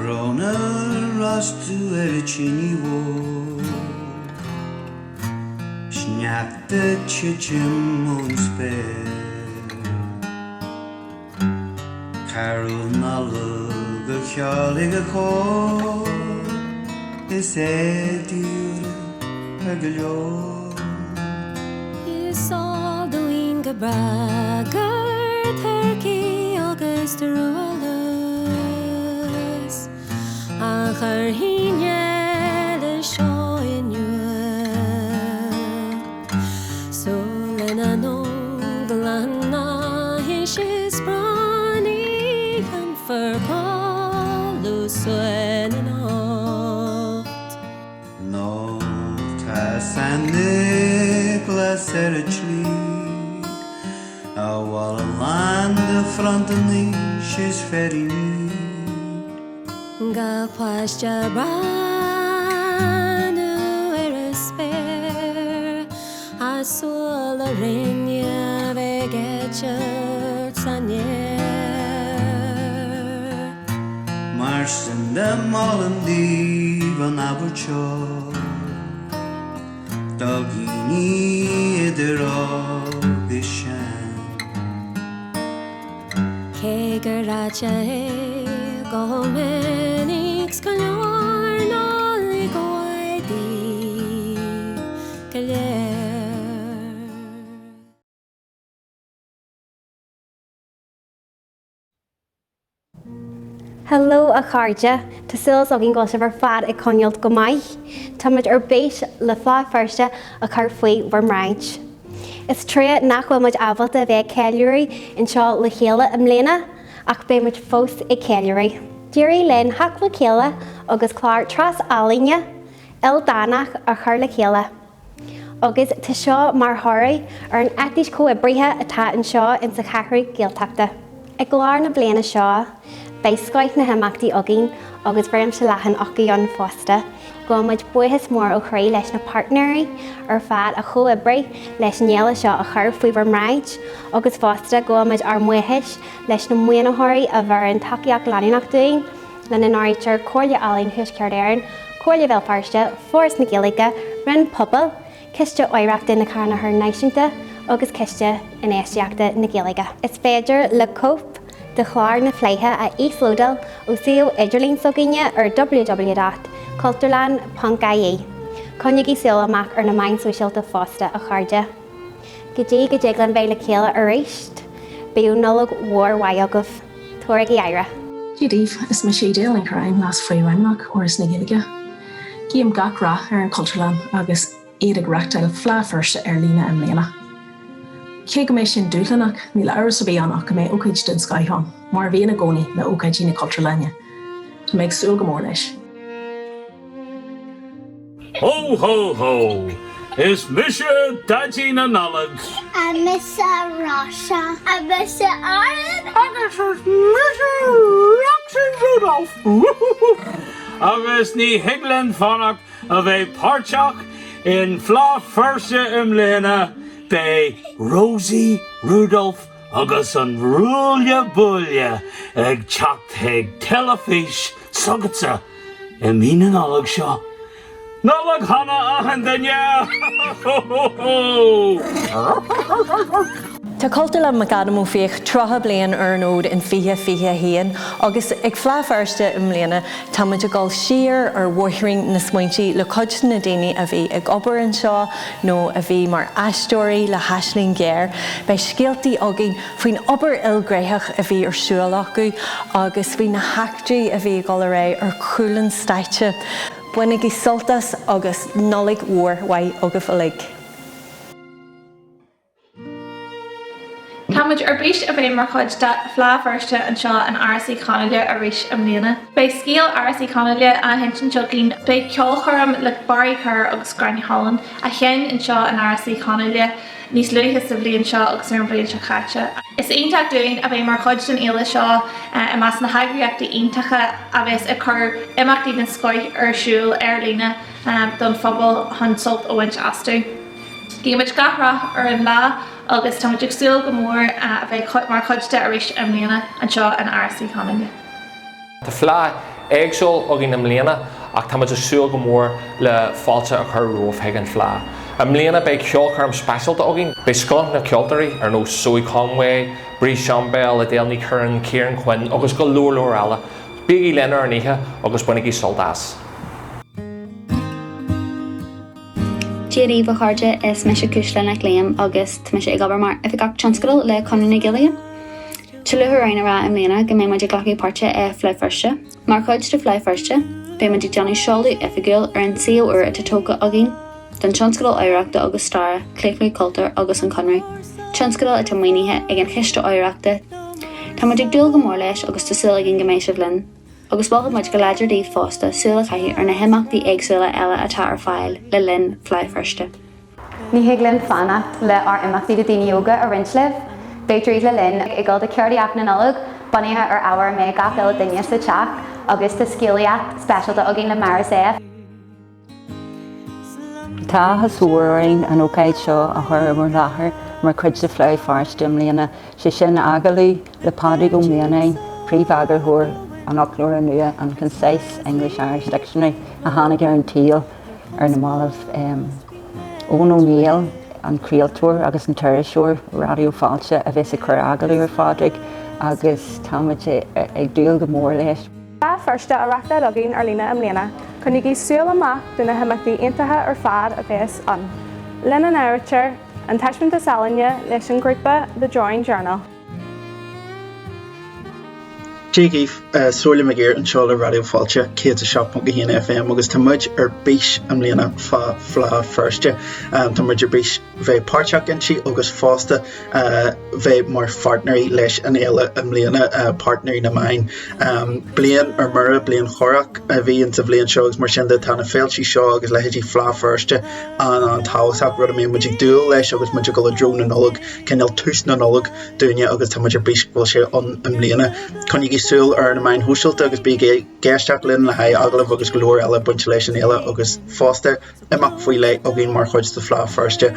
Brón ar fhostú ar an tine mhór. Sneachta ag titim ón spéir. Carúil Nollag a cheolfaidh an cór Is é d'iarraidh ar go leor. Is eol dúinn go breá gur turcaí agus drualus a chuirfidh an fhéile seo inniu. Súile na n-óg glan is bróin ní dhéanfar codladh suain anocht. Nó tá San Nioclás ar a tslí, A mhála lán de phriontannaí 's féiríní. Gach páiste ag breathnú ar an spéir A súil a rinne bheith ag eitilt san aer. Mar sin de molaim daoibh an abairt seo Do dhaoine idir óg is sean. Cé gur ráite é go minic 's go leor Nollaig mhaith daoibh go léir. Hello a chairde, tá súil againn go bhfuil sibh ar fad ag coinneáilt go maith. Táimid ar bís le Fleadh Feirste a chur faoi bhur mbráid. Is trua nach bhfuil muid ábalta a bheith ag ceiliúradh anseo le chéile i mbliana, ach beidh muid fós ag ceiliúradh. D'éirigh linn theacht le chéile agus clár tras-ealaíne ildánach a chur le chéile. Agus tá seo mar thoradh ar an éiteas comhoibrithe atá anseo in sa Cheathrú Gaeltachta. I gclár na bliana seo, beidh scoith na himeachtaí againn agus réimse leathan acu ann fosta. Gabhaimid buíochas mór ó chroí leis na páirtnéirí ar fad a chomhoibrigh leis an fhéile seo a chur faoi bhur mbráid agus fosta gabhaimid ár mbuíochas leis na maoinitheoirí a bheireann tacaíocht leanúnach dúinn, lena n-áirítear Comhairle Ealaíon Thuaisceart Éireann, Comhairle Bhéal Feirste, Foras na Gaeilge, Roinn Pobal, Ciste Oidhreachta na Carn Náisiúnta agus Ciste Infheistíochta na Gaeilge. Is féidir le cóip de chlár na Fleidhe a íoslódáil ó suíomh idirlín s'againne ar www.cultúrlann.ie. Coinnígí súil amach ar na meáin sóisialta fosta, a chairde. Go dtí go dtig linn bheith le chéile arís, bíodh Nollaig mhór mhaith agaibh. Tabhairigí aire. Dia daoibh, is mise Edel Ní Churráin, Leas-Phríomhfheidhmeannach Fhoras na Gaeilge. Guím gach rath ar an Chultúrlann agus iad ag reáchtáil Fleadh Feirste ar líne i mbliana. Cé go mbeidh sin dúshlánach, níl amhras ar bith ann ach go mbeidh ócáid den scoth ann, mar a bhíonn i gcónaí le ócáidí na Cultúrlainne. Tá mé ag súil go mór leis. Hó hó hó! Is mise Daidí na Nollag! Is mise Róise. Is mise Aaron. Agus is mise Roxy Rudolph! Agus ní thig linn fanacht a bheith páirteach in Fleadh Feirste i mbliana, beidh Rosie, Rudolph agus an Ruaille Buaille ag teacht chuig teilifís s'agatsa i mí na Nollag seo. Nollaig shona achan duine! Tá Cultúrlann McAdam Ó Fiaich 30 bliain ar an fhód in 2021 agus ag Fleadh Feirste i mbliana tá muid ag dul siar ar bhóithrín na smaointe le cuid de na daoine a bhí ag obair anseo nó a bhí mar aisteoirí le hAisling Ghéar. Beidh scéaltaí againn faoin obair ilghnéitheach a bhí ar siúl acu agus faoi na heachtraí a bhí ag dul ar aghaidh ar chúl an stáitse. Bainigí sult as agus Nollaig mhór mhaith agaibh uilig! Tá muid ar bís a bheith mar chuid de Fleadh Feirste anseo in Áras Uí Chonghaile arís i mbliana. Beidh scéal Áras Uí Chonghaile á hinsint againn, beidh ceolchoirm le Barry Kerr agus Gráinne Holland, a sheinn anseo in Áras Uí Chonghaile níos luaithe sa bhliain seo agus ar an bhliain seo caite. Is iontach dúinn a bheith mar chuid den fhéile seo i measc na heagraíochtaí iontacha a bheas ag cur imeachtaí den scoith ar siúl ar líne don phobal chun sult a bhaint astu. Guímid gach rath ar an lá agus táimid ag súil go mór a bheith mar chuid de arís i mbliana anseo in Áras Uí Chonghaile. Tá Fleadh. éagsúil againn i mbliana ach táimid ag súil go mór le fáilte a chur romhaibh chuig an Fleá. I mbliana beidh ceolchoirm speisialta againn. Beidh scoth na ceoltóirí ar nós Zoe Conway, Bríd Chambel, Edel Ní Curran, Ciarán Quinn agus go leor leor eile. Bígí linn ar an oíche agus bainigí sult as. Dia daoibh a chairde, is mise Cuisle Nic Liam agus tá mise ag obair mar Oifigeach Tionscadail le Conradh na Gaeilge. Tá lúcháir orainn a rá i mbliana go mbeidh muid ag glacadh páirte i Fleadh Feirste. Mar chuid de Fleadh Feirste, beidh muid ag déanamh seoladh oifigiúil ar an suíomh úr atá tógtha againn don tionscadal oidhreachta agus staire, Claochlú Cultúir agus an Conradh, tionscadal atá maoinithe ag an Chiste Oidhreachta. Tá muid ag dúil go mór leis agus tá súil againn go mbeidh sibh linn. Agus mholfadh muid go láidir daoibh fosta súil a chaitheamh ar na himeachtaí éagsúla eile atá ar fáil le linn Fleadh Feirste. Ní thig linn fanacht le ár imeachtaí do daoine óga a roinnt libh. Beidh Draoithle linn ag dul do ceardaíocht na Nollag, bunaithe ar ábhar a mbeadh gach uile duine sa teach, agus tá scéalaíocht speisialta againn le Máire Zepf. Tá áthas mhór orainn an ócáid seo a chur i bhur láthair mar chuid de Fleadh Feirste i mbliana, sé sin agallamh le Pádraig Ó Mianáin, Príomh-Eagarthóir an fhoclóra nua, an Concise English-Irish Dictionary, a tháinig ar an tsaol ar na mallaibh. Eoin Ó Néill, an craoltóir agus an t-iriseoir Raidió Fáilte a bheas ag cur agallamh ar Phádraig agus táimid ag dúil go mór leis. Fleadh Feirste á reachtáil againn ar líne i mbliana. Coinnígí súil amach do na himeachtaí iontacha ar fad a bheas ann, lena n-áirítear an taispeántas ealaíne leis an ghrúpa The Drawing Journal. Dia dhaoibh, Somhairle McGeer anseo le Raidió Fáilte 107.1 FM agus tá muid ar bís i mbliana fá Fleadh Feirste. Tá muid ar bís bheith páirteach inti agus fosta bheith mar pháirtnéirí leis an fhéile i mbliana, páirtnéirí na meáin. Bliain ar mire, bliain chorrach a bhí insa bhliain seo agus mar sin de tá na féiltí seo agus leithéidí Fleadh Feirste an-an-tábhachtach, rud a mbíonn muid ag dúil leis agus muid ag dul i dtreo na Nollag, cineál tús na Nollag dúinne agus tá muid ar bís go bhfuil sé ann i mbliana. Coinnígí súil ar na meáin shóisialta agus bígí ag éisteacht linn le haghaidh agallaimh agus go leor eile bainte leis an fhéile agus fosta imeacht faoi leith againn mar chuid de Fleadh Feirste.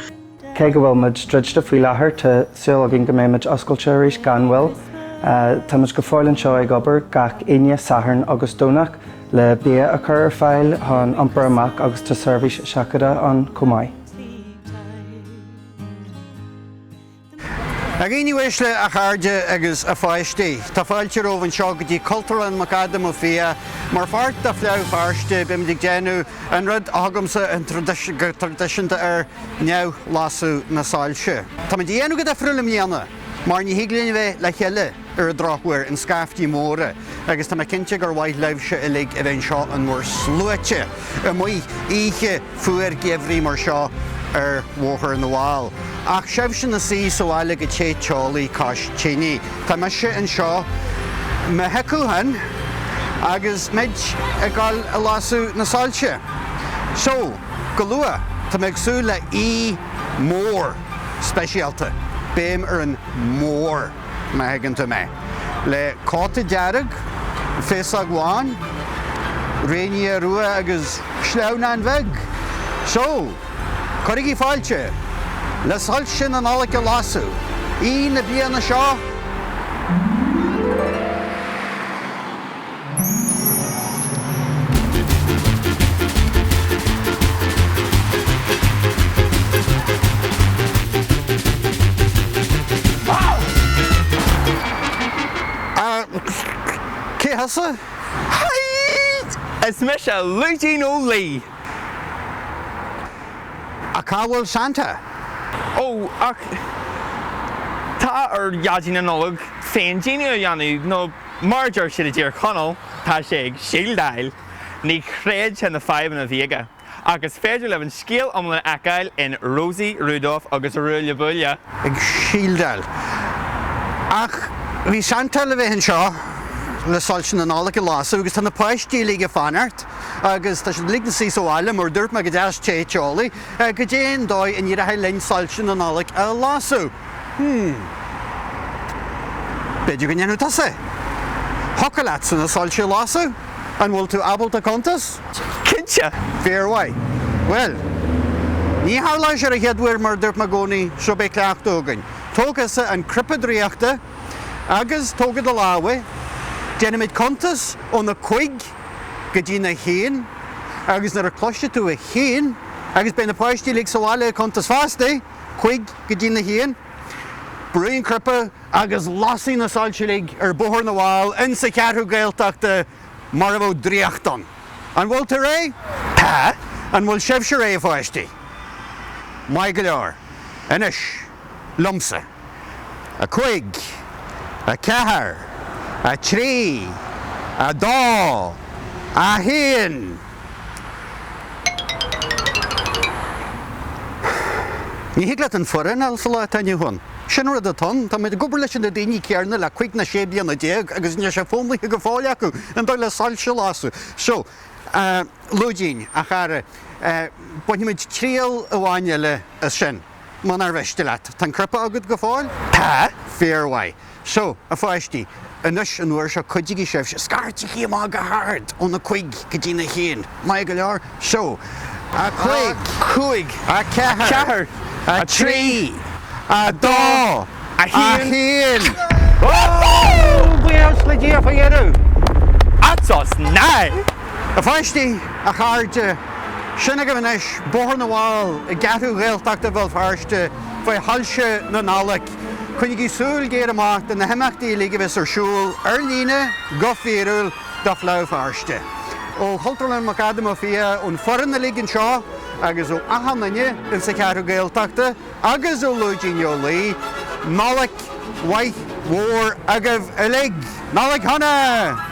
Cé go bhfuil muid druidte faoi láthair, tá súil againn go mbeidh muid oscailte arís gan mhoill. Tá muid go fóill anseo ag obair gach Aoine, Satharn agus Domhnach le bia a chur ar fáil chun iompar amach agus tá seirbhís seachadta ann chomh maith. A dhaoine uaisle, a chairde agus a pháistí, tá fáilte romhaibh anseo go dtí Cultúrlann McAdam Ó Fiaich. Mar pháirt de Fleadh Feirste, beimid ag déanamh an rud a thugaimse go traidisiúnta air, neamh-lasadh na soilse. Táimid á dhéanamh go difriúil i mbliana, mar ní thig linn a bheith le chéile ar an drochuair, in scaiftí móra, agus tá mé cinnte gur mhaith libhse uilig a bheith anseo in bhur sluaite amuigh oíche fuar geimhridh mar seo ar Bhóthar na bhFál. Ach sibhse ina suí sa bhaile go te teolaí cois tine. Tá mise anseo mo thiocfadh agus muid ag dul a lasadh na soilse. So, go luath, tá mé ag súil le aoi mór speisialta, béim ar an mór. má thuigeann tú mé. Le cóta dearg, féasóg bhán, réinfhia rua agus sleamhnán bheag. So, cuirigí fáilte le soilse na Nollag a lasadh, aoi na bliana seo! Cé thusa? Haigh! Is mise Lúidín Ó Laoi. Ach cá bhfuil Santa? Ó, ach tá ar Dhaidí na Nollag féindíonadh a dhéanamh, nó Mar a deir siad i dTír Chonaill, tá sé ag síldáil. Ní chreidfeá na fadhbanna a bhí aige. Ach is féidir libh an scéal iomlán a fheiceáil in Rosie, Rudolph agus Ruaille Buaille. Ag síldáil. Ach bhí Santa le bheith anseo le soilse na Nollag a lasadh agus tá na páistí uilig ag fanacht agus tá siad uilig ina suí sa bhaile mar a dúirt mé go deas te teolaí. Goidé an dóigh a n-éireoidh linn soilse na Nollag a lasadh? Hmm. B'fhéidir go ndéanfadh tusa. Thiocfadh leatsa na soilse a lasadh? An bhfuil tú ábalta cuntas? Cinnte! Fíormhaith. Bhuel, ní tharlóidh sé ar an chéad uair mar a dúirt mé i gcónaí, so beidh cleachtadh againn. Tóg thusa an cnaipe draíochta agus tóg i do lámha. Déanfaimid cuntas óna cuig. go dtí'n a haon agus nuair a chloisfidh tú a haon, agus beidh na páistí uilig sa bhaile ag cuntas fosta, cuig go dtí'n a haon, brúigh an cnaipe agus lasfaidh na soilse uilig ar Bhóthar na bhFál insa Cheathrú Gaeltachta mar a bheadh draíocht ann. An bhfuil tú réidh? Tá. An bhfuil sibhse réidh, a pháistí? Maith go leor. Anois, liomsa. 5, 4, 3, 2, 1. Ní thig leat an foireann a fháil sa lá atá inniu ann. Sin an rud atá ann. Tá muid ag obair leis na daoine céarna le cuig nó sé bliana agus níl sé fómlaithe go fóill acu an dóigh le soilse a lasadh. So, a Lúidín, a chara, bainfimid triail amháin eile as sin. Munar mhiste leat. Tá an cnaipe agat go fóill? Tá. Fíormhaith. So, a pháistí, anois an uair seo cuidigí sibhse, scairtigí amach go hard óna cuig go dtína haon. Maith go leor? So, a cuig. 5. A ceathair. 4. A 3. A 2. A haon. Ó! Buíochas le Dia faoi dheireadh! That's us now! A pháistí, a chairde, sin agaibh anois Bóthar na bhFál i gCeathrú Ghaeltachta Bhéal Feirste faoi shoilse na Nollag. Coinnígí súil ghéar amach do na himeachtaí uilig a bheas ar siúl ar líne go fíorúil do Fleadh Feirste. Ó Chultúrlann McAdam Ó Fiaich, ón foireann uilig anseo agus ó achan duine insa Cheathrú Gaeltachta agus ó Lúidín Ó Laoi, Nollaig mhaith mhór agaibh uilig! Nollaig Shona!